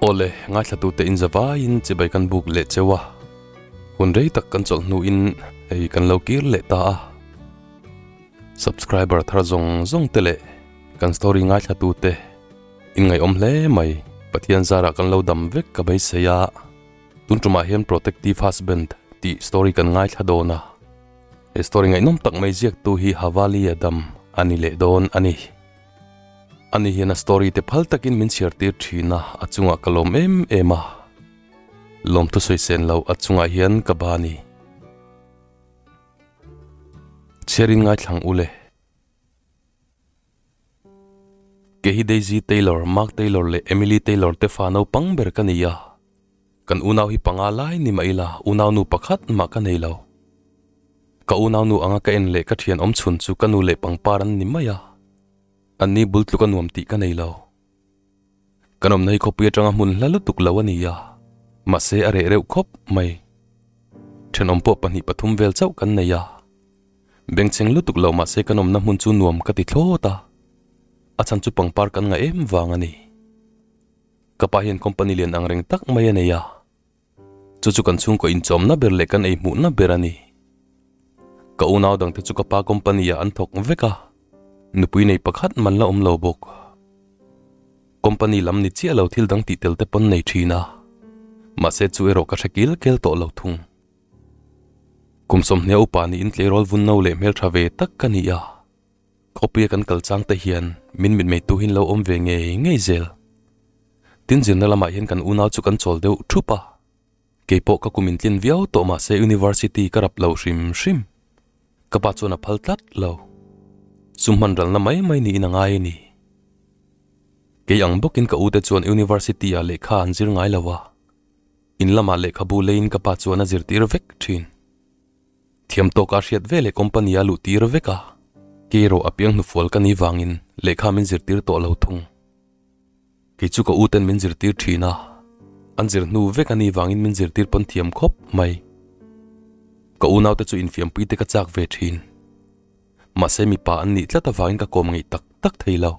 Awle, ngaithlatute in zavaiin chibai kan buk leh cheu a, hun rei tak kan chawlh hnuin hei kan lo kir leh ta a. Subscriber thar zawng zawng te leh kan story ngaithlatute in ngaihawm hle mai, Pathian zarah kan lo dam vek ka beisei a, tun tumah hian Protective Husband tih story kan ngaithla dawn a, he story ngaihnawm tak mai ziaktu hi Havali Adam a ni leh dawn a ni. Ani hian a story te phal takin min chhiar tir thin a, a chungah ka lawm em em a. Lawmthu sawi sen lo a chungah hian ka ba ni. Chhiarin ngaithlang u le. Kei hi Daisy Taylor, Mark Taylor leh Emily Taylor te fa naupang ber ka ni a. Kan unau hi panga lai ni mah ila unau nu pakhat mah ka nei lo. Ka unau nu anga ka en leh ka thian awm chhun chu ka nu leh pangpar an ni mai a, an ni bul tluk a nuam tih ka nei lo. Kan awmna hi khawpui atanga hmun hla lutuk lo a ni a, mahse a reh reuh khawp mai. Thenawm pawh pahnih pathum vel chauh kan nei a, bengchheng lutuk lo mahse kan awmna hmun chu nuam ka ti thlawt a, a chhan chu pangpar kan ngah em vang a ni. Ka pa hian company lian ang reng tak mai a nei a, chu chu kan chhungkaw inchawmna ber leh kan ei hmuhna ber a ni. Ka unau dangte chu ka pa company ah an thawk vek a, nupui nei pakhat man la awm lo bawk. Company lam ni chiah lo thil dang tih tel te pawn nei thin a, mahse chu erawh ka hre kil kel tawh lo thung. Kum sawmhnia upa niin tleirawl vun no leh hmeltha ve tak ka ni a. Khawpuia kan kal chang te hian min mitmei tu hin lo awm ve ngei ngei zel. Tin zirna lamah hian kan unau chu kan chawl deuh thup a. Keipawh ka kum intlin viau tawh mahse university ka rap lo hrim hrim. Ka pa chuan a phal tlat lo. Sum hman ralna mai mai niin a ngai a ni. Kei ang bawkin ka ute chuan university ah lehkha an zir ngai lo a. In lamah lehkhabu leiin ka pa chuan a zirtir vek thin. Thiam tawka hriat ve leh company a luh tir vek a, kei erawh a piang hnufual ka ni vangin lehkha min zirtir tawh lo thung. Kei chu ka u ten min zirtir thin a, an zir hnu vek a ni vangin min zirtir pawn thiam khawp mai. Ka unaute chu infiampui te ka chak ve thin. Mahse mipa an nih tlat avangin ka kawm ngeih tak tak thei lo.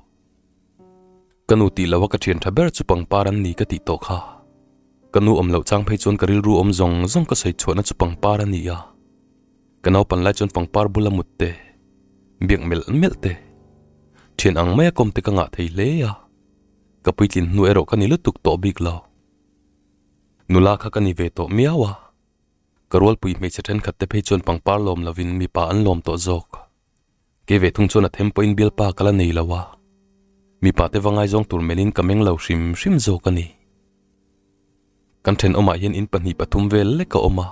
Ka nu tih loha ka thian tha ber chu pangpar an ni ka tih tawh kha. Ka nu awm loh chang phei chuan ka rilru awm zawng zawng ka sawi chhuahna chu pangpar a ni a. Ka naupan lai chuan pangpar bula mut te, biak melh melh te, thian ang maia kawm te ka ngah thei hle a. Ka puitlin hnu erawh ka ni lutuk tawh bik lo. Nula kha ka ni ve tawh miau a. Ka rualpui hmeichhe thenkhat te phei chuan pangpar lawm lovin mipa an lawm tawh zawk. Kei ve thung chuan a them pawhin bialpa ka la nei lo a, mipa te va ngaizawng tur melhin ka meng lo hrim hrim zawk a ni. Kan thenawmah hian in pahnih pathum vel lek a awm a,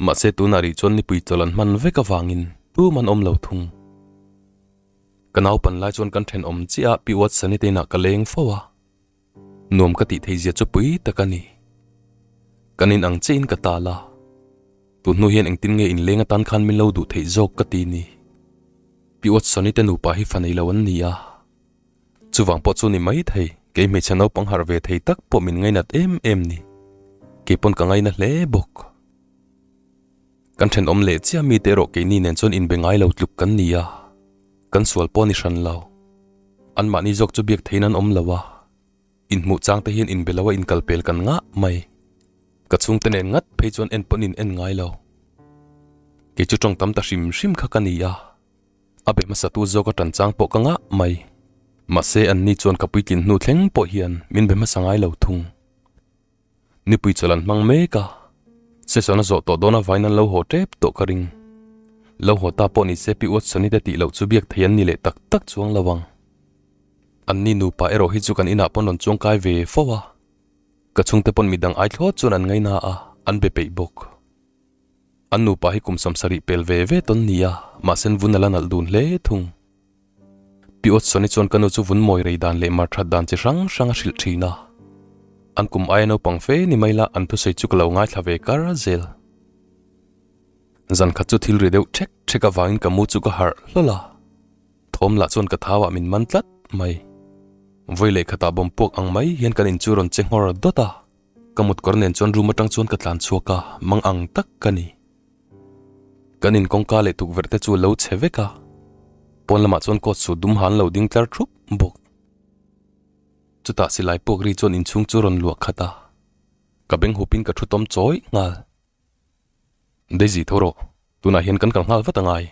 mahse tunah rih chuan nipui chawlh an hman vek avangin tum an awm lo thung. Ka naupan lai chuan kan thenawm chiah a Pi Watson-i te inah ka leng fo a, Nuam ka tih theihzia chu pui tak a ni. Kan in ang chiahin ka tal a, tun hnu hian engtin nge inleng atan khan min lo duh theih zawk ka ti ni. Pi Watson-i te nupa hi fa nei lo an ni a, chuvang pawh chu ni mai thei, kei hmeichhe naupang harh ve thei tak pawh min ngainat em em ni. Kei pawn ka ngaina hle bawk. Kan thenawm leh chiah mite erawh keini nen chuan inbe ngai lo tluk kan ni a, kan sual pawh ni hran lo. Anmahni zawk chu biak theiin an awm lo a, inhmuh chang te hian inbe lo a inkal pel kan ngah mai. Ka chhungte nen ngat phei chuan en pawn in en ngai lo. Kei chu tawng tam ta hrim hrim kha ka ni a, a be hmasa tu zawk a tan chang pawh ka ngah mai. Mahse anni chuan ka puitlin hnu thleng pawh hian min be hmasa ngai lo thung. Nipui chawlh an hmang mek a, session a zawh tawh dawn avain an lo haw tep tawh ka ring. Lo haw ta pawh ni se Pi Watson-i te tih loh chu biak thei an ni leh tak tak chuang lo ang. Anni nupa erawh hi chu kan inah pawn rawn chuang kai ve fo a, ka chhungte pawn midang ai thlawt chuan an ngaina a, an be peih bawk. An nupa hi kum sawmsarih pel ve ve tawn ni a, mahse an vun a la nalh dun hle thung. Pi Watson-i chuan ka nu chu vun mawi rei dan leh mar that dan chi hrang hrang a hrilh thin a. An kum aia naupang fe ni mai la an thusawi chu ka lo ngaithla ve kar zel. Zan khat chu thil ri deuh ṭhek ṭhek avangin ka mu chu ka harh hlawl a. Thawm lah chuan ka thauah min man tlat mai. Vawi leh khatah bawm puak ang mai hian kan in chu rawn che nghawr dawt a. Ka mutkawr nen chuan room atang chuan ka tlan chhuak a, mang ang tak ka ni. Kan in kawngka leh tukverh te chu a lo chhe vek a, pawn lamah chuan coat suit dum han lo ding tlar thup bawk. Chutah silai puak ri chuan inchhung chu rawn luah khat a, ka beng hupin ka thu tawm chawih nghal. Daisy tho rawh, tunah hian kan kal nghal vat angai.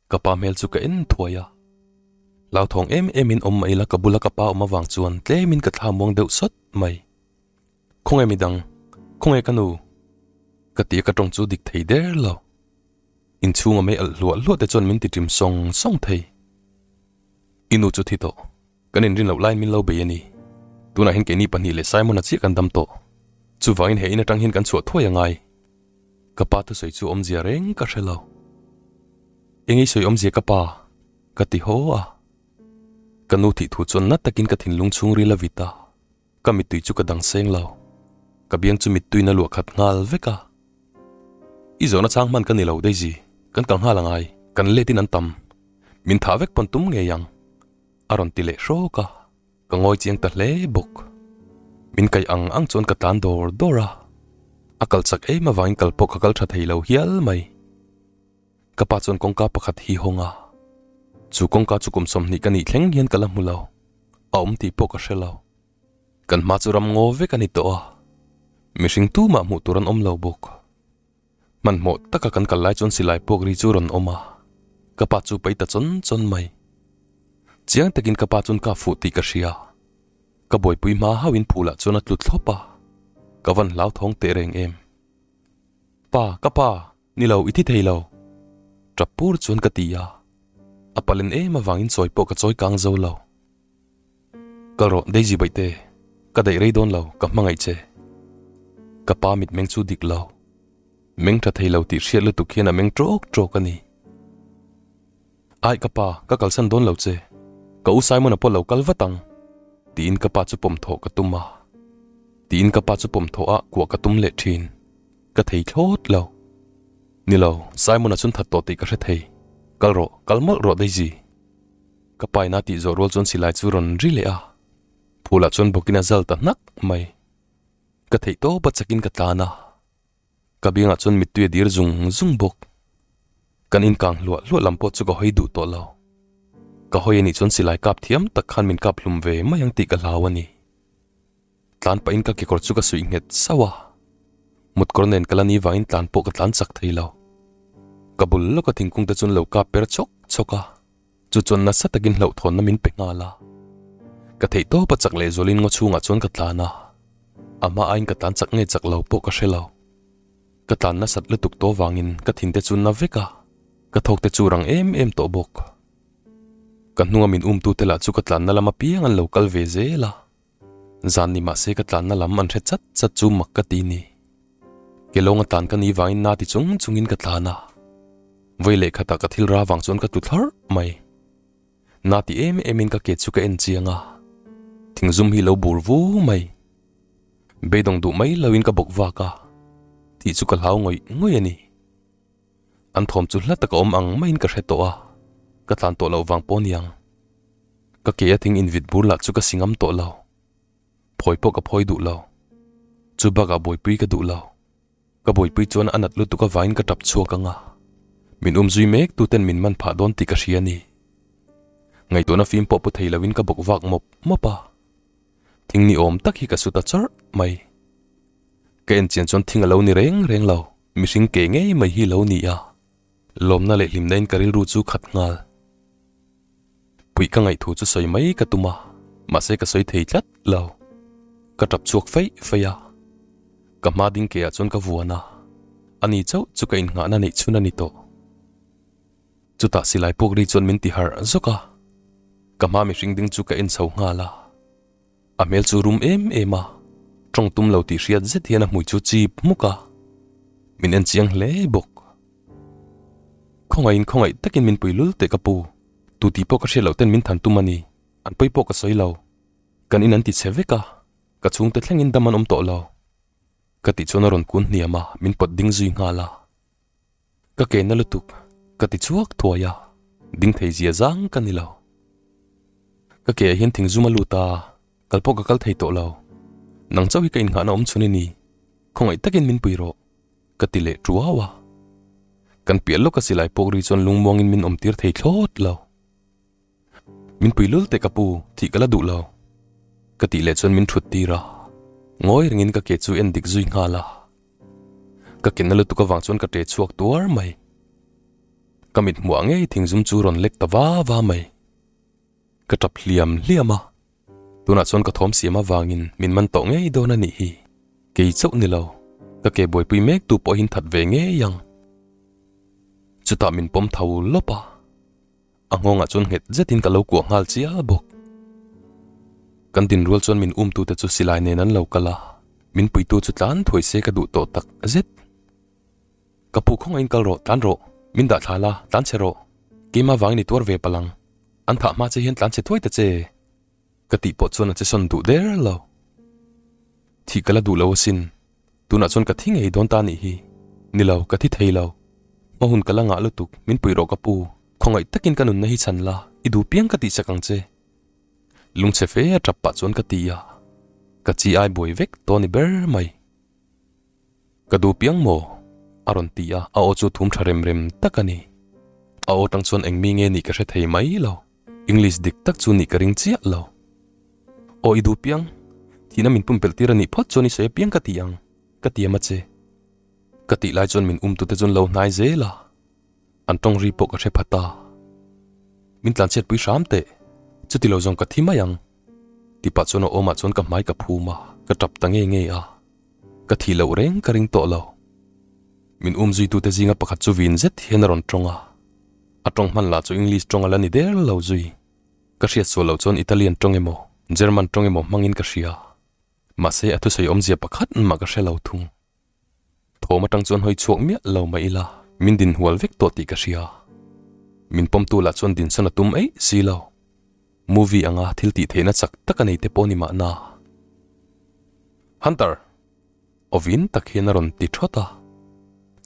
Ka pa hmel chu ka en thuai a. Hlauthawng em em in awm mah ila ka bula ka pa awm avang chuan tlemin ka thla muang deuh sawt mai. Khawnge midang? Khawnge ka nu? Ka ti a ka tawng chu dik thei der lo. Inchhunga mei alh hluah hluah te chuan min ti ṭim sawng sawng thei. I nu chu thi tawh. Kan inrin loh laiin min lo bei a ni. Tunah hian keini pahnih leh Simon-a chiah kan dam tawh. Chuvangin he in atang hian kan chhuah thuai a ngai. Ka pa thusawi chu awmzia reng ka hre lo. Eng ei sawi awmzia ka pa? Ka ti haw a. Ka nu thih thu chuan na takin ka thinlung chhungril a vit a. Ka mittui chu ka dang seng lo. Ka biang chu mittui na luah khat nghal vek a. I zawhna chang hman ka ni lo Daisy, kan kal nghal angai, kan let in an tam. Min thah vek pawn tum ngei ang. A rawn ti leh hrawk a, ka ngawi chiang ta hle bawk. Min kaih ang ang chuan ka tlan dawr dawr a. A kal chak em avangin kal pawh ka kal tha thei lo hial mai. Ka pa chuan kawngka pakhat hi hawng a, chu kawngka chu kum 20 ka nih thleng hian ka la hmu lo, a awm tih pawh ka hre lo. Kan hma chu ram ngaw vek a ni tawh a, mihring tumah hmuh tur an awm lo bawk. Hmanhmawh taka kan kal lai chuan silai puak ri chu rawn awm a, ka pa chu pai ta chawn chawn mai. Chiang takin ka pa chuan ka fuh tih ka hria. Ka buaipui hma hauhin phulah chuan a tlu thlawp a, ka van hlauthawng teh reng em. Pa, ka pa! Ni lo, i thi thei lo. Tap pur chuan ka ti a. A palen em avangin chawi pawh ka chawi kang zo lo. Kal rawh, Daisy Baihte. Ka daih rei dawn lo, ka hmangaih che. Ka pa mitmeng chu dik lo. Meng tha thei lo tih hriat lutuk hian a meng tawk tawk a ni. Aih ka pa, ka kalsan dawn lo che. Ka u Simon-a pawh lo kal vat ang. Tiin ka pa chu pawm thawh ka tum a. Tiin ka pa chu pawm thawh a kuah ka tum leh thin. Ka thei thlawt lo. Ni lo, Simon-a chuan that tawh tih ka hre thei. Kal rawh, kal mawlh rawh Daisy. Ka pa ina tih zawh rual chuan silai chu rawn ri leh a. Phulah chuan bawkin a zal ta hnak mai. Ka theih tawp a chakin ka tlan a. Ka biangah chuan mittui a dir zung zung bawk. Kan inkang hluah hluah lam pawh chu ka hawi duh tawh lo. Ka hawi anih chuan silai kap thiam tak khan min kap hlum ve mai ang tih ka hlau a ni. Tlan pahin ka kekawr chu ka suih nghet sauh a, mutkawr nen ka la ni vangin tlan pawh ka tlan chak thei lo. Ka bul lawka thingkung te chuan lo kap per chawk chawk a, chu chuan nasa takin hlauhthawnna min pe nghal a. Ka theih tawp a chak leh zualin ngaw chhungah chuan ka tlan a, a hma aiin ka tlan chak nge chak lo pawh ka hre lo. Ka tlan nasat lutuk tawh vangin ka thin te chu na vek a, ka thawk te chu rang em em tawh bawk. Ka hnunga min umtute lah chu ka tlanna lam apiang an lo kal ve zel a. Zan ni mahse ka tlanna lam an hre chat chat chu mak ka ti ni. Ke lawnga tlan ka ni vangin na ti chung chungin ka tlan a. Vawi leh khatah ka thil ra vang chuan ka tlu thlarh mai. Na ti em emin ka ke chu ka en chiang a. Thingzum hi lo bur vu mai. Beidawng duh mai loin ka bawk vak a. Thih chu ka hlau ngawih ngawih a ni. An thawm chu hla taka awm ang maiin ka hre tawh a, ka tlan tawh loh vang pawh niang. Ka ke a thing invit bur lah chu ka si ngam tawh lo. Phawi pawh ka phawi duh lo. Chu bakah buaipui ka duh lo. Ka buaipui chuan a nat lutuk avangin ka tap chhuak ang a. Min um zui mek tu ten min man phah dawn tih ka hria a ni. Ngaihtuahna fim pawh pu thei loin ka bawk vak mawp mawp a. Thing ni awm tak hi ka su ta chawrh mai. Ka en chian chuan thing a lo ni reng reng lo, mihring ke ngei mai hi lo ni a. Lawmna leh hlimna in ka rilru chu khat nghal. Puih ka ngaihthu chu sawi mai ka tum a, mahse ka sawi thei tlat lo. Ka tap chhuak feih feih a, ka hma ding ke ah chuan ka vuan a, ani chauh chu ka innghahna neih chhun a ni tawh. Chutah silai puk ri chuan min ti harh zawk a, ka hma mihring ding chu ka en chho nghal a. A hmel chu rum em em a, tawng tum lo tih hriat zet hian a hmui chu chip hmuk a, min en chiang hle bawk. Khawngaihin khawngaih takin min pui lul teh ka pu, tu tih pawh ka hriat loh ten min than tum a ni, an pawi pawh ka sawi lo. Kan in an ti chhe vek a, ka chhungte thlengin dam an awm tawh lo. Ka tih chuan a rawn kun hniam a, min pawt ding zui nghal a. Ka ke na lutuk, ka ti chhuak thuai a, ding thei zia zang ka ni lo. Ka ke ah hian thingzum a lut a, kal pawh ka kal thei tawh lo. Nang chauh hi ka innghahna awm chhun i ni, khawngaih takin min pui rawh, ka ti leh tuau a. Kan piah lawka silai pawk ri chuan lungmuangin min awm tir thei thlawt lo. Min pui lul teh ka pu, thih ka la duh lo. Ka tih leh chuan min thut tir a, ngawi rengin ka ke chu en dik zui nghal a. Ka ke na lutuk avang chuan ka ṭe chhuak tuar mai. Ka mit hmuah ngei thingzum chu rawn lek ta va va mai. Ka ṭap hliam hliam a, tunah chuan ka thawm siam avangin min man tawh ngei dawn a nih hi. Kei chauh ni lo, ka ke buaipui mek tu pawhin that ve ngei ang. Chutah min pawm tho lawp a. A nghawngah chuan nghet zetin ka lo kuah nghal chial bawk. Kan din rual chuan min umtute chu silai nen an lo kal a, min puitu chu tlan thuai se ka duh tawh tak zet. Ka pu khawngaihin kal rawh, tlan rawh, min dah thla la, tlan chhe rawh. Keimah vangin i tuar ve palang. An thah hma che hian tlan chhe thuai ta che. Ka tih pawh chuan a che sawn duh der lo. Thih ka la duh lo asin. Tunah chuan ka thi ngei dawn ta nih hi. Ni lo, ka thi thei lo. Hma hun ka la ngah lutuk, min puih rawh ka pu. Khawngaih takin ka nunna hi chhan la, i duh piang ka tihsak ang che. Lungchhe fe a tap pah chuan ka ti a. Ka chi ai buai vek tawh ni ber mai. Ka duh piang maw? A rawn ti a, a aw chu thum tha rem rem tak a ni. A aw tang chuan engmi nge nih ka hre thei mai lo. English dik tak chu nih ka ring chiah lo. Aw i duh piang, thihna min pumpelh tir a nih phawt chuan i sawi apiang ka ti ang, ka tiam a che. Ka tih lai chuan min umtute chuan lo hnai zel a, an tawng ri pawh ka hre pha ta. Min tlanchhiat pui hram teh, chuti lo zawng ka thi mai ang. Tipah chuan a awmah chuan ka hmai ka phum a, ka tap ta nge nge a. Ka thih loh reng ka ring tawh lo. Min umzuitute zinga pakhat chu vin zet hian a rawn tawng a. A tawng hman lah chu English tawng a la ni der lo zui. Ka hriat sual loh chuan Italian tawng emaw, German tawng emaw hmangin ka hria. Mahse a thusawi awmzia pakhat mah ka hre lo thung. Thawm atang chuan hawi chhuak miah lo mah ila, min din hual vek tawh tih ka hria. Min pawmtu lah chuan dinsawn a tum eih si lo. Movie anga thil tih theihna chak tak a nei te pawh ni mahna. Hunter! Awvin tak hian a rawn ti thawt a.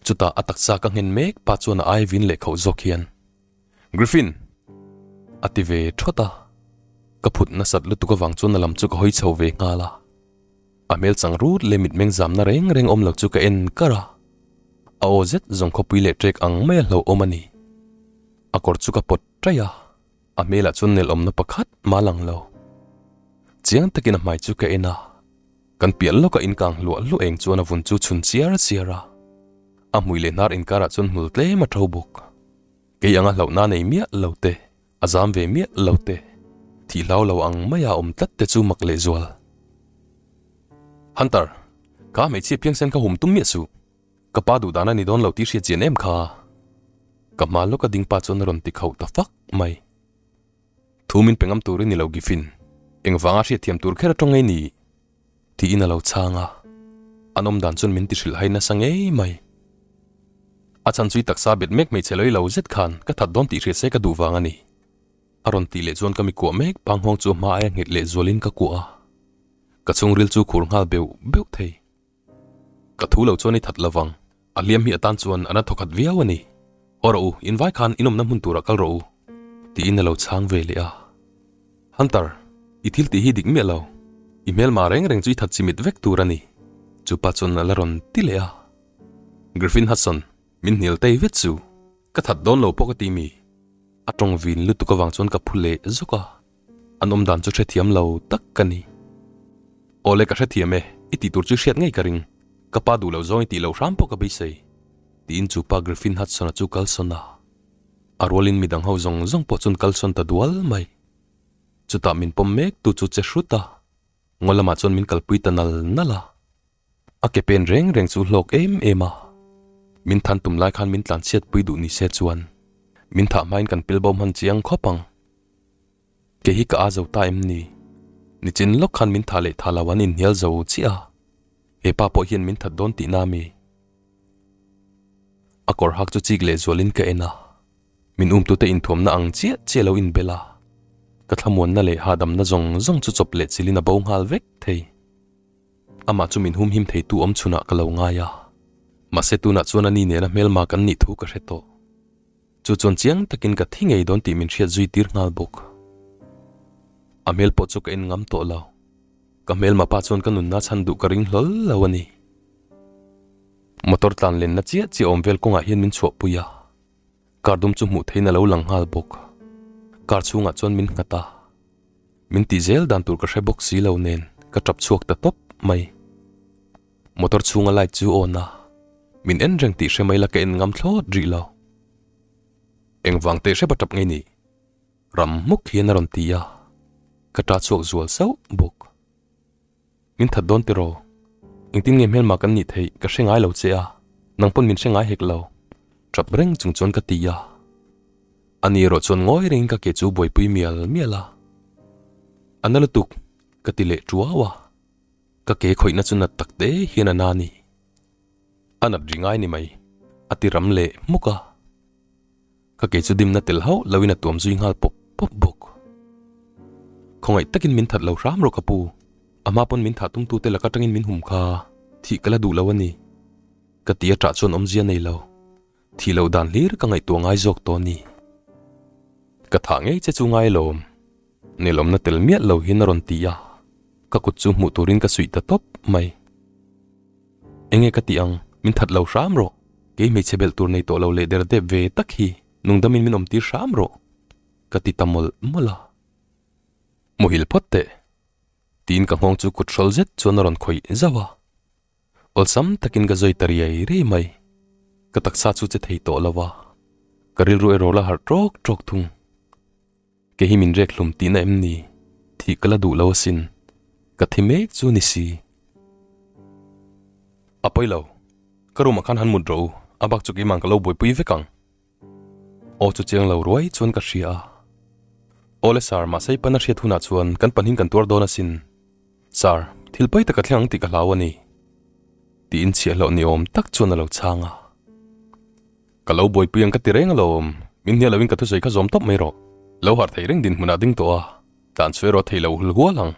Chutah a taksa ka nghen mek pa chuan a ai vin leh khauh zawk hian, Griffin! A ti ve thawt a. Ka phut nasat lutuk avang chuan a lam chu ka hawi chho ve nghal a. A hmel chang rut leh mitmeng zamna reng reng awm lo chu ka en kar a. A aw zet zawng khawpui leh ṭek ang mai a hlauhawm a ni. A kawr chu ka pawt ṭaih a. A hmelah chuan nelawmna pakhat mah lang lo. Chiang takin a hmai chu ka en a, kan piah lawkah inkang hluah hluah eng chuan a vun chu chhun chiar chiar a. A hmui leh hnar inkarah chuan hmul tlem a ṭo bawk. Kei anga hlauhna nei miah lo te, a zam ve miah lo te, thih hlau lo ang maia awm tlat te chu mak lehzual. Hunter, kha hmeichhia phiangsen kha hum tum miah suh. Ka pa duh dan a ni dawn lo tih hriat chian em kha? Ka hma lawka ding pa chuan a rawn ti khauh ta fak mai. Thu min pe ngam tur i ni lo Giffin, engvanga hriatthiam tur kher atawng ngei ni? Tiin a lo chhang a, an awm dan chuan min ti hrilh hai nasa ngei mai. A chhan chu i taksa bet mek hmeichhe lei lo zet khan ka that dawn tih hriat se ka duh vang a ni. A rawn tih leh chuan ka mi kuah mek pa nghawng chu hma aia nghet leh zualin ka kuah a, ka chhungril chu khur nghal beuh beuh thei. Ka thu lo chuan i that lovang, a hliam hi atan chuan a na thawkhat viau a ni. Haw rawh u, invai khan inawmna hmun turah kal rawh u, tiin a lo chhang ve leh a. Hunter, i thil tih hi dik miah lo. I hmelma reng reng chu i that chimit vek tur a ni, chupa chuan a la rawn ti leh a. Griffin Hudson, min hnial tei vet chu. Ka that dawn lo pawh ka ti mi? A tawng vin lutuk avang chuan ka phu leh zawk a. An awm dan chu hrethiam lo tak ka ni. Awle ka hrethiam e, i tih tur chu hriat ngei ka ring. Ka pa duh loh zawng i tih loh hram pawh ka beisei. Tiin chu pa Griffin Hudson-a chu kal sawn a. A rualin midang ho zawng zawng pawh chuan kal sawn ta dual mai. Chutah min pawm mek tu chu che hrut a, ngaw lamah chuan min kalpui ta nal nal a. A ke pen reng reng chu hlawk em em a, min than tum lai khan min tlanchhiat pui duh ni se chuan min thah hmain kan pilbo hman chiang khawp ang. Ke hi ka a zo ta em ni? Nichin lawk khan min thah leh thah lo an inhnial zo chiah a, he pa pawh hian min that dawn tihna a mi? A kawr hak chu chik leh zualin ka en a, min umtute inthuamna ang chiah chiah lo inbel a, ka thlamuanna leh hahdamna zawng zawng chu chawp leh chilin a bo nghal vek thei. Amah chu min humhim theitu awm chhunah ka lo ngai a, mahse tunah chuan ani nena hmelma kan nih thu ka hre tawh. Chu chuan chiang takin ka thi ngei dawn tih min hriat zui tir nghal bawk. A hmel pawh chu ka en ngam tawh lo. Ka hmelma pa chuan ka nunna chhan duh ka ring hlawl lo a ni. Motor tlan lenna chiah chiah awm vel kawngah hian min chhuahpui a, car dum chu hmuh theihin a lo lang nghal bawk. Car chhungah chuan min nghat a. Min tih zel dan tur ka hre bawk si lo nen ka tap chhuak ta tawp mai. Motor chhunga light chu on a, min en reng tih hre mai la ka en ngam thlawt rih lo. Engvang teh hrep a tap ngei ni? Ram hmuk hian a rawn ti a, ka ta chhuak zual sauh bawk. Min that dawn tiraw? Engtin nge hmelma kan nih theih ka hre ngai lo che a, nang pawn min hre ngai hek lo. Tap reng chung chuan ka ti a. Ani erawh chuan ngawi rengin ka ke chu buaipui mial mial a. A na lutuk, ka ti leh tuau a. Ka ke khawihna chu nat tak te hian a na ni. A nat ri ngai ni mai, a ti ram leh hmuk a. Ka ke chu dimna tel hauh loin a tuam zui nghal pawp pawp bawk. Khawngaih takin min that lo hram rawh ka pu, a hma pawn min thah tumtute laka tangin min hum kha thih ka la duh lo a ni. Ka ti a ṭah chuan awmzia nei lo, thih loh dan hlir ka ngaihtuah ngai zawk tawh a ni. Ka thah ngei che chu ngai lawm, nelawmna tel miah lo hian a rawn ti a, ka kut chu hmuh turin ka suih ta tawp mai. Enge ka tih ang, min that lo hram rawh, kei hmeichhe belh tur nei tawh lo leh der dep ve tak hi nungdamin min awmtir hram rawh, ka ti ta mawlh mawlh a. Muhil phawt teh, tiin ka nghawng chu kut hrawl zet chuan a rawn khawih zauh a. Awlsam takin ka zawi ta riai riai mai, ka taksa chu che thei tawh lo a, ka rilru erawh la harh tawk tawk thung. Kei hi min rek hlum tihna em ni? Thih ka la duh lo asin. Ka thi mek chu ni si. A pawi lo. Ka room ah khan han mut rawh u, a bak chu keimah ka lo buaipui vek ang. Aw chu chiang lo ruai chuan ka hria a. Awle sir, mahse i pan a hriat hunah chuan kan pahnih kan tuar dawn asin. Sir, thil pawi tak a thleng ang tih ka hlau a ni. Tiin chhiahhlawh ni awm tak chuan a lo chhang a. Ka lo buaipui ang ka ti reng alawm, min hnial loin ka thusawi kha zawm tawp mai rawh. Lo harh thei reng dinhmunah ding tawh a, tlan chu erawh thei lo hul hual ang.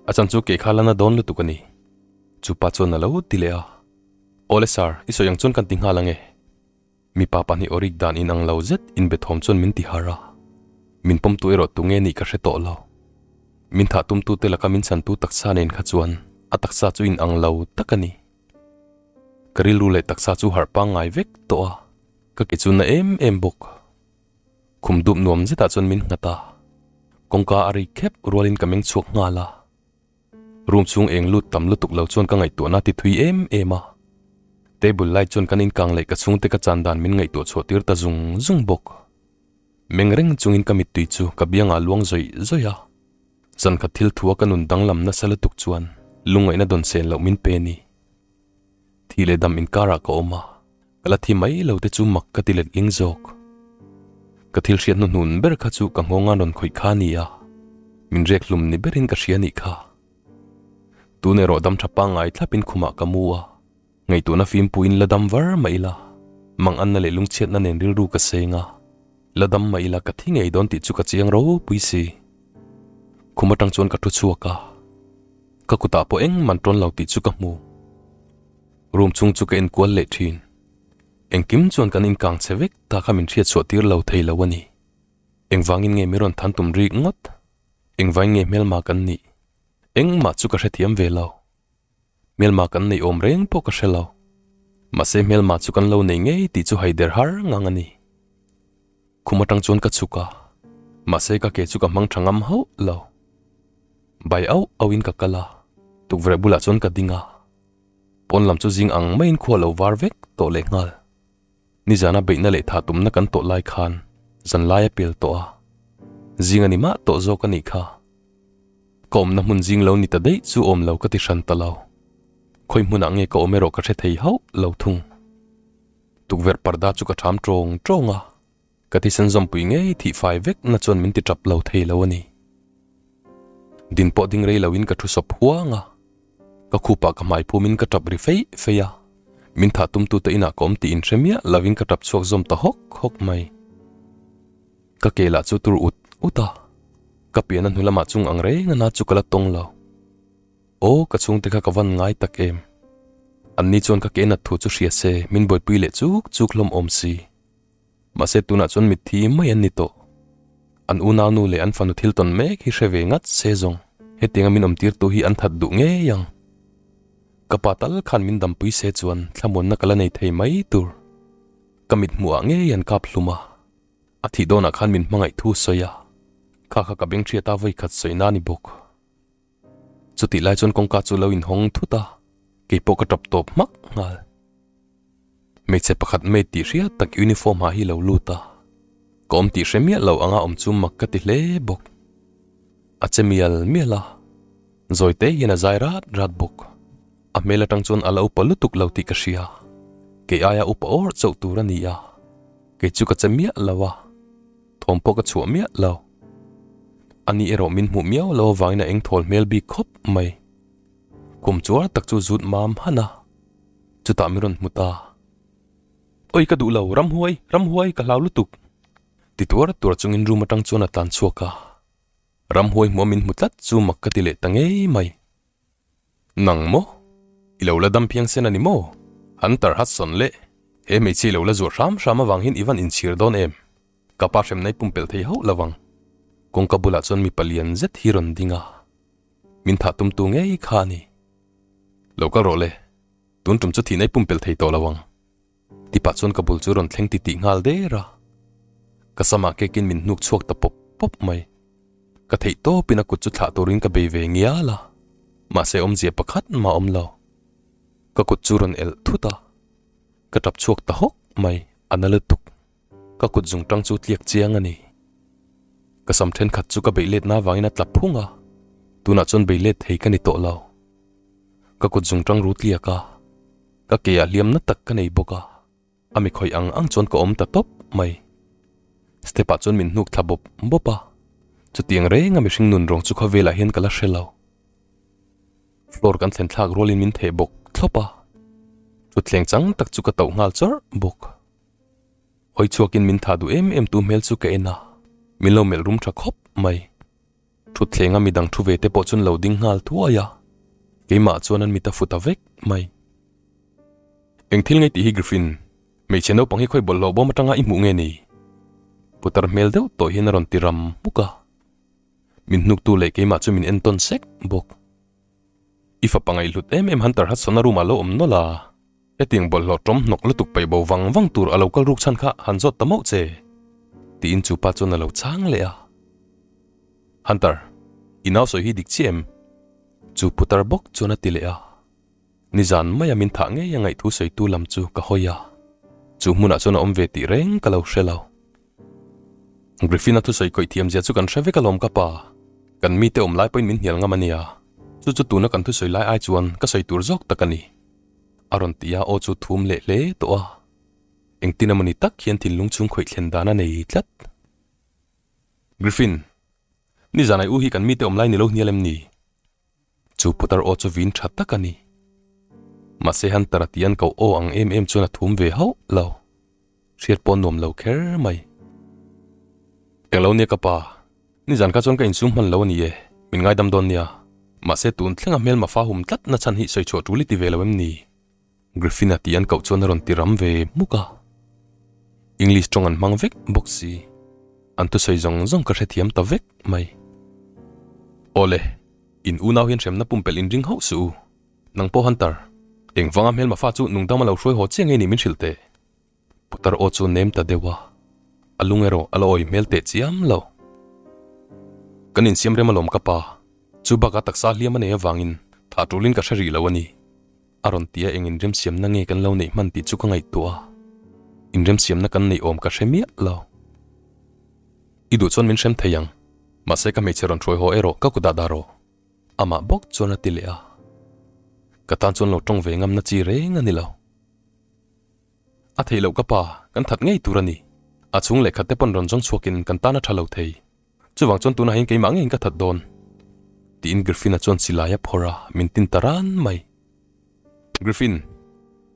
A chan chu kei kha la na dawn lutuk a ni. Chu pa chuan a lo ti leh a. Awle sir, i sawi ang chuan kan ti nghal ang e. Mipa pahnih awrik dan inang lo zet inbe thawm chuan min ti harh a. Min pawmtu erawh tunge nih ka hre tawh lo. Min thah tumtute laka min chhantu taksa nen kha chuan a taksa chu inang lo tak a ni. Ka rilru leh taksa chu harh pangngai vek tawh a, ka ke chu na em em bawk. Khum dup nuam zetah chuan min nghat a, kawngka a ri khep rualin ka meng chhuak nghal a. Room chhung eng lut tam lutuk lo chuan ka ngaihtuahna ti thui em em a. Table light chuan kan inkang leh ka chhungte ka chan dan min ngaihtuah chhuah tir ta zung zung bawk. Meng reng chungin ka mittui chu ka biangah luang zawih zawih a. Zankhat thil thua ka nun danglam nasa lutuk chuan lungngaihna dawn sen loh min pe ni. Thi leh dam inkarah ka awm a, ka la thi mai lo te chu mak ka ti let ling zawk. Ka thil hriat hnuhnun ber kha chu ka nghawnga rawn khawih kha a ni a, min rek hlum ni berin ka hria nih kha. Tun erawh dam tha pangngai thlapin khumah ka mu a, ngaihtuahna fimpuiin la dam var mah ila, manganna leh lungchhiatna nen rilru ka seng a, la dam mah ila ka thi ngei dawn tih chu ka chiang ropui si. Khum atang chuan ka thu chhuak a. Ka kutah pawh engmah an tawn lo tih chu ka hmu. Room chhung chu ka enkual leh thin. Engkim chuan kan inkang che vek ta kha min hriatchhuah tir lo thei lo a ni. Engvangin nge min rawn than tum rik ngawt? Engvangin nge hmelma kan nih? Engmah chu ka hrethiam ve lo. Hmelma kan neih awm reng pawh ka hre lo. Mahse hmelma chu kan lo nei ngei tih chu haider har ngang a ni. Khum atang chuan ka chhuk a, mahse ka ke chu ka hmang tha ngam hauh lo. Bai auh auhin ka kal a, tukverh bulah chuan ka ding a. Pawn lam chu zing ang maiin khua lo var vek tawh leh nghal. Nizana beihna leh thah tumna kan tawh lai khan zan lai a pel tawh a, zing a ni mah tawh zawk a nih kha. Ka awmna hmun zing lo ni ta daih chu awm lo ka ti hran ta lo. Khawi hmunah nge ka awm erawh ka hre thei hauh lo thung. Tukverh parda chu ka ṭham ṭawng ṭawng a, ka thisen zawmpui ngei thih fai vek na chuan min ti ṭap lo thei lo a ni. Din pawh ding rei loin ka thu sawp huang a, ka khupah ka hmai phumin ka ṭap ri feih feih a, min thah tumtute inah ka awm tih inhre miah lovin ka ṭap chhuak zawm ta hawk hawk mai. Ka ke lah chu tur ut ut a, ka pian a hnu lamah chung ang reng a na chu ka la tawng lo. Aw ka chhungte kha ka van ngai tak em. Anni chuan ka ke nat thu chu hria se min buaipui leh chuk chuk hlawm awm si. Mahse tunah chuan mitthi mai an ni tawh. An unaunu leh an fanu thil tawn mek hi hre ve ngat se zawng hetianga min awmtirtu hi an that duh ngei ang. Ka pa tal khan min dampui se chuan thlamuanna ka la nei thei mai tur. Ka mithmuhah ngei an kap hlum a. A thih dawnah khan min hmangaih thu sawi a. Kha kha ka beng hriat a vawi khat sawi na ni bawk. Chutih lai chuan kawngka chu lo inhawng thut a, kei pawh ka tap tawp hmak nghal. Hmeichhe pakhat maid tih hriat tak uniform ha hi lo lut a, ka awm tih hre miah lo anga awm chu mak ka ti hle bawk. A che mial mial a, zawi te hian a zai rat rat bawk. A hmel atang chuan a la upa lutuk lo tih ka hria, kei aia upa awr chauh tur a ni a, kei chu ka che miah lo a. Thawm pawh ka chhuah miah lo. Ani erawh min hmuh miau lo avangin a eng thawl hmel bik khawp mai. Khum chuar tak chu zut mam han a, chutah min rawn hmu ta. Oi ka duh lo, ramhuai, ramhuai, ka hlau lutuk! Ti tuar tuar chungin room atang chuan a tlan chhuak a. Ramhuai hmuh a min hmu tlat chu mak ka ti leh ta ngei mai. Nang maw? I lo la dam phiang sen a ni maw? Hunter Hudson leh he hmeichhia i lo la zuah hram hram avang hian i van inchhir dawn em? Ka pa hremna i pumpelh thei hauh lo ang. Kawngka bulah chuan mipa lian zet hi rawn ding a, min thah tumtu ngei kha a ni. Lo kal rawh le, tun tum chu thihna i pumpelh thei tawh lo ang. Tipah chuan ka bul chu rawn thleng titih nghal der a, ka samah kekin min hnuk chhuak ta pawp pawp mai. Ka theih tawpin a kut chu thlah turin ka bei ve ngial a, mahse awmzia pakhat mah awm lo. Ka kut chu rawn elh thut a, ka tap chhuak ta hawk mai, a na lutuk. Ka kut zung tang chu tliak chiang a ni. Ka sam thenkhat chu ka beih letna avangin a tla phung a, tunah chuan bei let thei ka ni tawh lo. Ka kut zung tang ru tliak a, ka ke ah hliam na tak ka nei bawk a, a mi khawih ang ang chuan ka awm ta tawp mai. Step ah chuan min hnuk thla bawp bawp a, chutiang reng a mihring nun rawng chu khawvel ah hian ka la hre lo. Floor kan thlen thlak rualin min theh bawk thlawp a, thutthleng chang tak chu ka tauh nghal chawrh bawk. Hawi chhuakin min thah duh em em tu hmel chu ka en a, min lo melh rum tha khawp mai. Thutthleng a midang thu ve te pawh chuan lo ding nghal thuai a, keimah chuan an mit a fu ta vek mai. Eng thil ngei tih hi Griffin, hmeichhe naupang hi khawi bawlhhlawh bawm atanga i hmuh nge ni? Putar hmel deuh tawh hian a rawn ti ram hmuk a, min hnuktu leh keimah chu min entawn sek bawk. I fapa ngaihhlut em em Hunter Hudson-a room ah lo awm nawlh a, Hetiang bawlhhlawh tawm hnawk lutuk paih bo vang vang tur a lo kal ruk chhan kha han zawt ta mauh che, tiin chu pa chuan a lo chhang leh a. Hunter, i nau sawi hi dik chiah em? Chu putar bawk chuan a ti leh a. Nizan maia min thah ngei a ngaihthu sawitu lam chu ka hawi a, chu hmunah chuan a awm ve tih reng ka lo hre lo. Griffin-a thusawi khawih thiam zia chu kan hre vek alawm ka pa. Kan mite awm lai pawhin min hnial ngam a nia. Chu chu tuna kan thusawi lai ai chuan ka sawi tur zawk tak a ni. A rawn ti a, aw chu thum leh hle tawh a. Engtin emawni tak hian thinlung chhung khawih thlen dan a nei tlat. Griffin, nizan ai u hi kan mite awm lai ni lo hnial em ni? Chu putar aw chu vin tha tak a ni. Mahse Hunter-a ti an koh aw ang em em chuan a thum ve hauh lo. Hriat pawh nuam lo kher mai. Englo nia ka pa, nizan kha chuan ka insum hman lo a ni e, min ngaidam dawn nia. Mahse tun thlenga hmelma fa hum tlat na chhan hi sawi chhuah tul i ti ve lo em ni? Griffin-a ti an koh chuan a rawn ti ram ve hmuk a. English tawng an hmang vek bawk si. An thusawi zawng zawng ka hrethiam ta vek mai. Awle, in unau hian hremna pumpelh in ring hauh suh u. Nang pawh Hunter, engvanga hmelma fa chu nungdam a lo hruai haw chiah nge ni min hrilh teh? Putar aw chu nem ta deuh a, a lung erawh a la awi hmel teh chiam lo. Kan insiam rem alawm ka pa, chu bakah taksa hliam a nei avangin thah tulin ka hre rih lo a ni. A rawn ti a eng inremsiamna nge kan lo neih hman tih chu ka ngaihtuah a, inremsiamna kan neih awm ka hre miah lo. I duh chuan min hrem thei ang, mahse ka hmeichhe rawn hruai haw erawh ka kutah dah rawh. Amah bawk chuan a ti leh a, ka tan chuan lo tawng ve ngamna chi reng a ni lo. A theih loh ka pa, kan that ngei tur a ni. A chhung lehkhat te pawn rawn zawng chhuakin kan tan a tha lo thei. Chuvang chuan tunah hian keimah ngeiin ka that dawn. Tiin Griffin-a chuan silai a phawrh a, min tin ta ran mai. Griffin,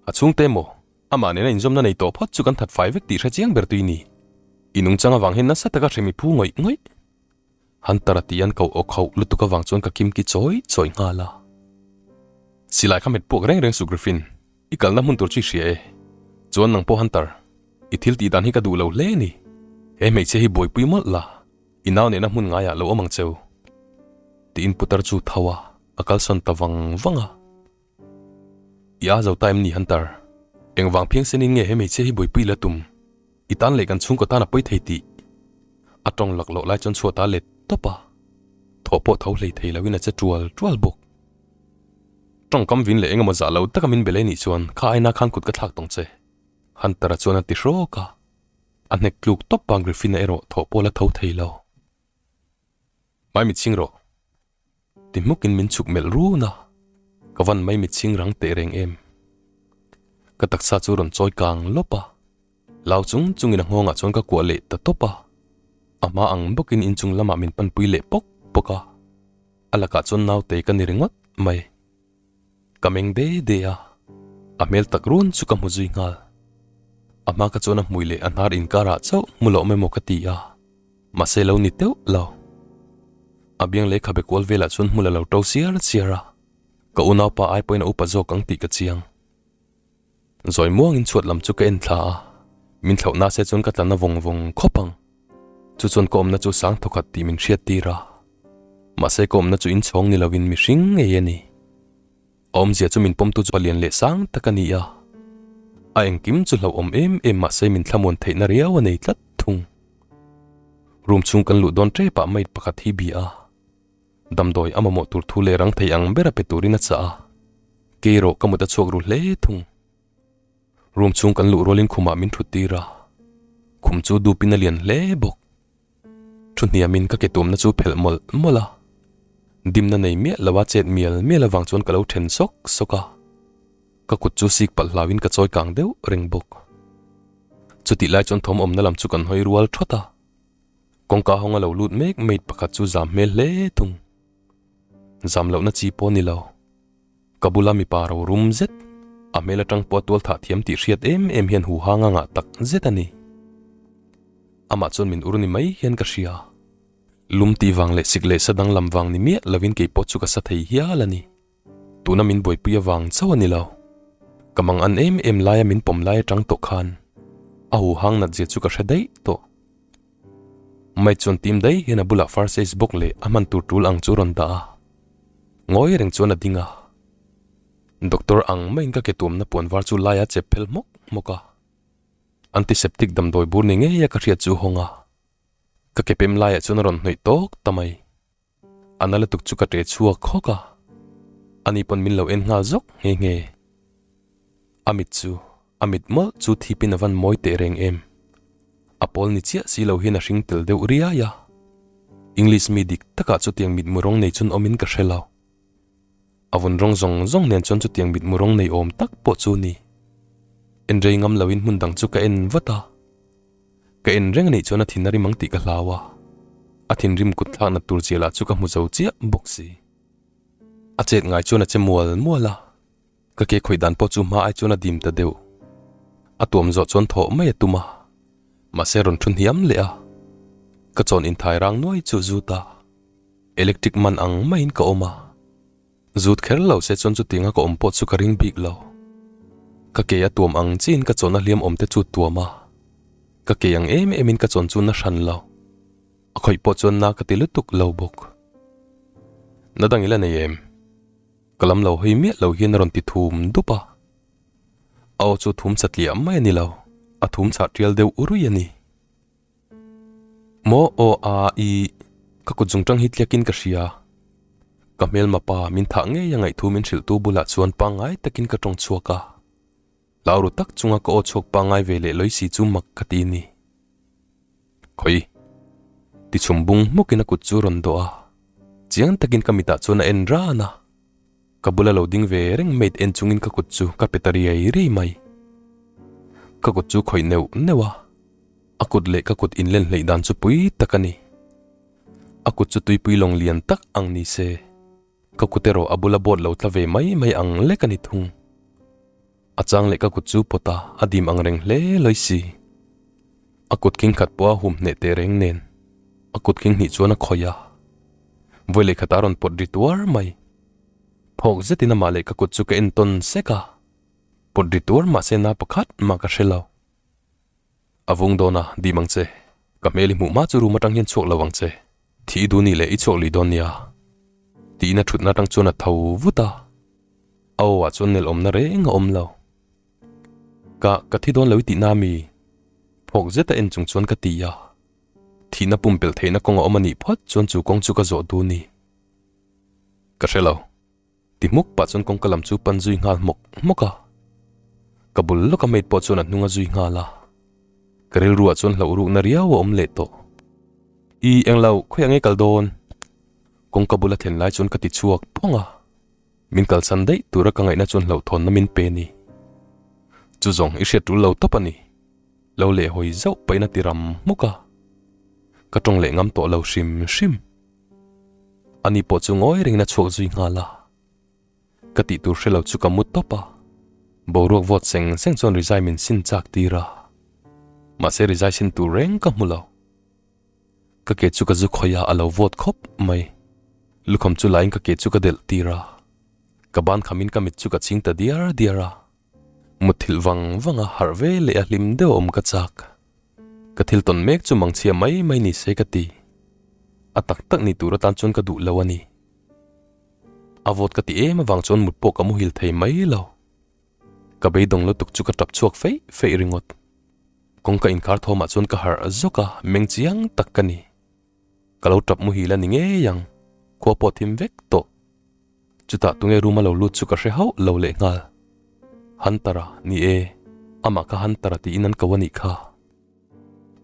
a chhungte maw? Amah nena inzawmna nei tawh phawt chu kan that fai vek tih hre chiang ber tui ni. I nungchang avang hian nasa taka hremi phu ngawih ngawih. Hunter-a tih an koh aw khauh lutuk avang chuan ka kimki chawi chawi nghal a. Silai kha hmet puak reng reng suh Griffin, i kalna hmun tur chu i hria e. Chuan nang pawh Hunter, i thil tih dan hi ka duh lo hle ni. He hmeichhia hi buaipui mawlh la, i nau nena hmun ngaiah lo awm ang cheu. Tiin putar chu tho a, a kalsawn ta vang vang a. I a zo ta em ni Hunter? Engvang phiang senin nge he hmeichhia hi buaipui la tum? I tan leh kan chhungkaw tan a pawi thei tih. A tawng lak loh lai chuan chhuat a let. tawp a, thawh pawh tho hlei thei loin a che tual tual bawk. Tawngkam vin leh engemaw zah lo taka min belei nih chuan kha aina khan kut ka thlak tawng che, Hunter-a chuan a ti hrawk a. A hnek tluk tawp a, Griffin-a erawh thawh pawh la tho thei lo. Mai mitching rawh. Ti hmukin min chhuk melh run a, ka van mai mitching rang teh reng em. Ka taksa chu rawn chawi kang lawp a, lau chung chungin a nghawngah chuan ka kuah leh ta tawp a, a hma ang bawkin inchung lamah min panpui leh pawk pawk a, a lakah chuan naute ka ni ringawt mai. Ka meng de de a, a hmel tak run chu ka hmu zui nghal. A hma ka chuan a hmui leh a hnar inkarah chauh hmu loh mai maw ka ti a, mahse lo ni teuh lo. A biang leh khabe kual velah chuan hmul a lo to siar siar a, ka unaupa ai pawhin a upa zawk ang tih ka chiang. Zawi muangin chhuat lam chu ka en thla a, min thlauh nase chuan ka tla na vawng vawng khawp ang. Chu chuan ka awmna chu sang thawkhat tih min hriat tir a, mahse ka awmna chu inchhawng ni lovin mihring ngei a ni. A awmzia chu min pawmtu chu palian leh sang tak a ni a, a engkim chu hlauhawm em em mahse min thlamuan theihna riau a nei tlat thung. Room chhung kan luh dawn tepah maid pakhat hi bia a. Damdawi a mamawh tur thu leh rang thei ang ber a pe turin a chah a, kei erawh ka mut a chhuak ru hle thung. Room chhung kan luh rualin khumah min thut tir a, khum chu dupin a lian hle bawk. Thu hniamin ka ke tumna chu phelh mawlh mawlh a, dimna nei miah lo a chet mial mial avang chuan ka lo then sawk sawk a, ka kut chu sik palh hlauin ka chawi kang deuh reng bawk. Chutih lai chuan thawm awmna lam chu kan hawi rual thawt a. Kawngka hawng a lo lut mek maid pakhat chu zam hmel hle thung. Zam lohna chi pawh ni lo. Ka bula mipa ro rum zet, a hmel atang pawh a tual thah thiam tih hriat em em hian hu hang a ngah tak zet a ni. Amah chuan min ur ni mai hian ka hria. Lum tih vang leh sik leh sa danglam vang ni miah lovin kei pawh chu ka sa thei hial a ni. Tuna min buaipui avang chauh a ni lo. Ka mang an em em laia min pawm lai atang tawh khan a hu hang nat zia chu ka hre daih tawh. Mai chuan tim daih hian a bulah first aid box leh a hman tur tul ang chu a rawn dah a. Ngawi reng chuan a ding a. Doctor ang maiin ka ke tuamna puan var chu laia chep phel hmawk hmawk a. Antiseptic damdawi bur ni ngeia ka hriat chu hawng a. Ka ke pem laiah chuan a rawn hnawih tawk ta mai. A na lutuk chu ka ṭe chhuak khawk a, ani pawn min lo en nghal zawk nghe nghe. A mit chu, a mit mawlh chu thipin a van mawi teh reng em. A pawl ni chiah si lo hian a hring tel deuh riai a. English mi dik takah chutiang mitmu rawng nei chun awmin ka hre lo. A vun rawng zawng zawng nen chuan chutiang mitmu rawng nei awm tak pawh chu ni. En rei ngam loin hmun dang chu ka en vat a. Ka en reng anih chuan a thin a rim ang tih ka hlau a, a thinrim kut thlak nat tur chiah lah chu ka hmu zo chiah bawk si. A chet ngai chuan a che mual mual a, ka ke khawih dan pawh chu hma ai chuan a dim ta deuh. A tuam zawh chuan thawh mai a tum a, mahse rawn thu hniam leh a, ka chawn inthai rang nuai chu zut a, electric man ang maiin ka awm a. Zut kher lo se chuan chutianga ka awm pawh chu ka ring bik lo. Ka ke a tuam ang chiin ka chawn a hliam awm te chu tuam a. Ka ke ang em em in ka chawn chu na hran lo. A khawih pawh chuan na ka ti lutuk lo bawk. Na dang ila nei em? Ka lam lo hawi miah lo hian a rawn ti thum dup a. A aw chu thum satliah mai a ni lo, a thum chhah tial deuh urui a ni. Maw aw a i ka kut zung tang hi tliakin ka hria. Ka hmelma pa min thah ngei a ngaihthu min hrilhtu bulah chuan pangngai takin ka tawng chhuak a. Hlau ru tak chunga ka aw chhuak pangngai ve leh lawi si chu mak ka ti ni. Khawi. Tichhum bung hmukin a kut chu rawn dawh a. Chiang takin ka mitah chuan a en ran a. Ka bula lo ding ve reng maid en chungin ka kut chu ka pe ta riai riai mai. Ka kut chu khawih neuh neuh a. A kut leh ka kut inlen hleih dan chu pui tak a ni. A kut chu tuipui lawng lian tak ang ni se, ka kut erawh a bula boat lo tla ve mai mai ang lek a ni thung. A chang leh ka kut chu pawt a, a dim ang reng hle lawi si. A kut khing khat pawh a hum hneh teh reng nen, a kut khing hnih chuan a khawih a. Vawi leh khat a rawn pawt ri tuar mai. Phawk zetin amah leh ka kut chu ka entawn sek a, pawt ri tuar mahse na pakhat mah ka hre lo. A vung dawn a, dim ang che. Ka hmel i hmuh hma chu room atang hian chhuak lo ang che. Thi i duh ni leh i chhuak lui dawn nia. Tiin a thutna atang chuan a tho vut a. A aw ah chuan nel awmna reng a awm lo. Ka, ka thi dawn lo i tihna mi? Phawk zeta en chung chuan ka ti a. Thihna pumpelh theihna kawng a awm a nih phawt chuan chu kawng chu ka zawh dun ni. Ka hre lo. Ti hmuk pah chuan kawngka lam chu pan zui nghal hmawk hmawk a. Ka bul lawka maid pawh chuan a hnung a zui nghal a. Ka rilruah chuan hlauh rukna riau a awm leh tawh. I englo, khawiah nge kal dawn? Kawngka bula thlen lai chuan ka ti chhuak phawng a. Min kalsan daih tura ka ngaihna chuan hlauhthawnna min pe ni. Chu zawng i hriat tul lo tawp a ni. Lo leh hawi zauh pahin a ti ram hmuk a. Ka tawng leh ngam tawh lo hrim hrim. Ani pawh chu ngawi rengin a chhuak zui nghal a. Ka tih tur hre lo chu ka mu tawp a. Boruak vawt seng seng chuan rizai min sin chak tir a. Mahse rizai sin tur reng ka hmu lo. Ka ke chu ka zu khawih a, a lo vawt khawp mai. Lukham chu laiin ka ke chu ka delh tir a. Ka ban khamin ka mit chu ka ching ta diar diar a. Mutthilh vang vang a, harh ve leh a hlim deuh a awm ka chak. Ka thil tawn mek chu mangchhia mai mai ni se ka ti. A tak tak ni tur atan chuan ka duh lo a ni. A vawt ka ti em avang chuan mut pawh ka muhil thei mai lo. Ka beidawng lutuk chu ka tap chhuak feih feih ringawt. Kawngka inkhar thawmah chuan ka harh zawk a, meng chiang tak ka ni. Ka lo tap muhil a ni ngei ang, khua pawh thim vek tawh. Chutah tunge room a lo lut chu ka hre hauh lo leh nghal. Hunter-a, ni e, amah kha Hunter-a tiin an ko a nih kha.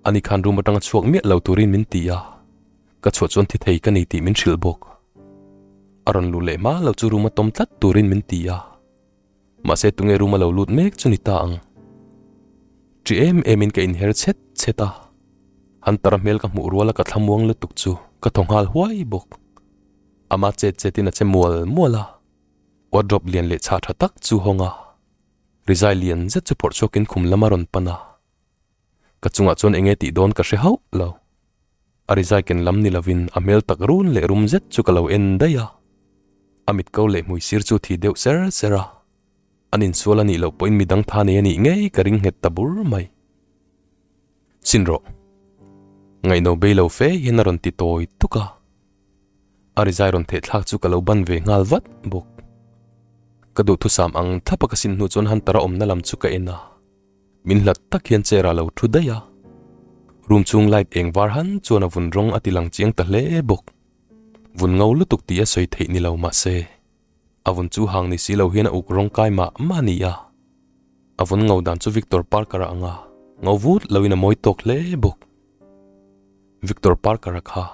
Ani khan room atanga chhuak miah lo turin min ti a, ka chhuah chuan thi thei ka ni tih min hrilh bawk. A rawn luh leh hma lo chu room a tawm tlat turin min ti a. Mahse tunge room a lo lut mek chu ni ta ang. Ṭi em em in ka inher chhet chhet a, Hunter-a hmel ka hmuh ruala ka thlamuang lutuk chu ka thaw nghal huai bawk. Ama chet chetin a che mual mual a, wardrobe lian leh chhah tha tak chu hawng a, rizai lian zet chu phawrh chhuakin khum lam a rawn pan a. Ka chungah chuan enge tih dawn ka hre hauh lo. A rizai ken lam ni lovin a hmel tak run leh rum zet chu ka lo en daih a. A mit ko leh hmui sir chu thi deuh ser ser a. An insual a nih loh pawhin midang tha nei a nih ngei ka ring nghet ta bur mai. Sin rawh. Ngaihno bei lo fe hian a rawn ti tawi tuk a. A rizai rawn theh thlak chu ka lo ban ve nghal vat bawk. Ka duhthusam ang thlapa ka sin hnu chuan Hunter-a awmna lam chu ka en a. Min hlat tak hian chair ah lo thu daih a, room chhung light eng var han chuan a vun rawng a ti lang chiang ta hle bawk. Vun ngo lutuk tih a sawi theih ni lo mahse, a vun chu hang ni si lo hian a uk rawng kai mah mah a ni a. A vun ngo dan chu Victor Parker-a ang a, ngo vut loin a mawi tawk hle bawk. Victor Parker-a kha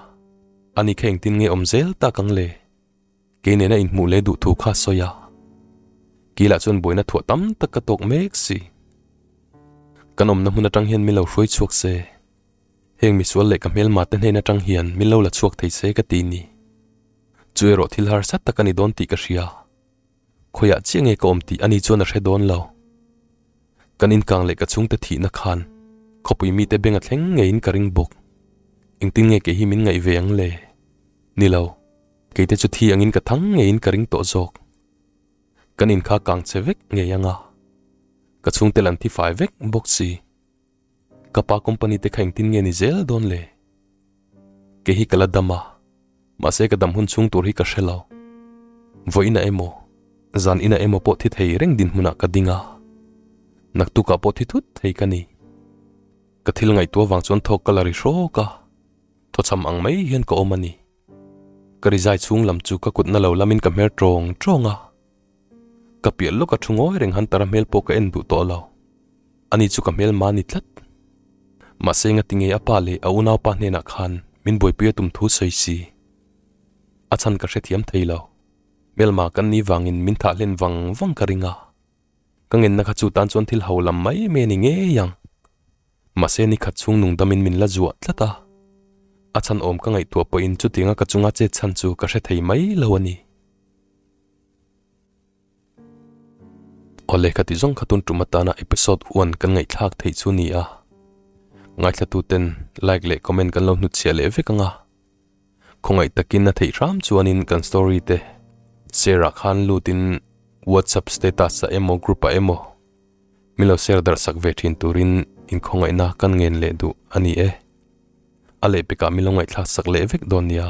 ani kha engtin nge awm zel tak ang le? Kei nena inhmuh leh duh thu kha sawi a, Kilah chuan buaina thuah tam tak ka tawk mek si. Kan awmna hmun atang hian min lo hruai chhuak se, heng misual leh ka hmelma te hnen atang hian min lo la chhuak thei se ka ti ni. Chu erawh thil harsa tak a ni dawn tih ka hria. Khawiah chiah nge ka awm tih ani chuan a hre dawn lo. Kan inkang leh ka chhungte thihna khan khawpui mite beng a thleng ngeiin ka ring bawk. Engtin nge kei hi min ngaih ve ang le? Ni lo. Keite chu thi angin ka thang ngeiin ka ring tawh zawk. Kan in kha kang che vek ngei anga. Ka chhungte lan thi fai vek bawk si. Ka pa company te kha engtin nge ni zel dawn le? Kei hi ka la dam a, mahse ka dam hun chhung tur hi ka hre lo. Vawiinah emaw, zan inah emaw pawh thi thei reng dinhmunah ka ding a. Naktukah pawh thi thut thei ka ni. Ka thil ngaihtuah vang chuan thawk ka la ri hrawk a, thawchham ang mai hian ka awm a ni. Ka rizai chhung lam chu ka kutna lo lamin ka hmer tawng tawng a. Ka piah lawk a thu ngawi reng Hunter-a hmel pawh ka en duh tawh lo. Ani chu ka hmel mah a ni tlat. Mahse ngati nge a pa leh a unaupa hnenah khan min buaipui a tum thu sawi si. A chhan ka hrethiam thei lo. Hmelma kan ni vangin min thah hlen vang vang ka ring a. Ka ngenna kha chu tan chuan thil ho lam mai mai a ni ngei ang. Mahse ni khat chhung nung damin min la zuah tlat a. A chhan awm ka ngaihtuah pawhin chutianga ka chunga chet chhan chu ka hre thei mai lo a ni. Awle ka ti zawng kha tun tum atana episode one kan ngaihthlak theih chu ni a. Ngaithlatuten like leh comment kan lo hnutchhiah leh vek ang a. Khawngaih takin a theih hram chuanin kan story te share ah khan lutin WhatsApp status ah emaw group ah emaw min lo share darh sak ve thin turin inkhawngaihna kan ngen leh duh a ni e. A lehpekah min lo ngaihthlak sak leh vek dawn nia.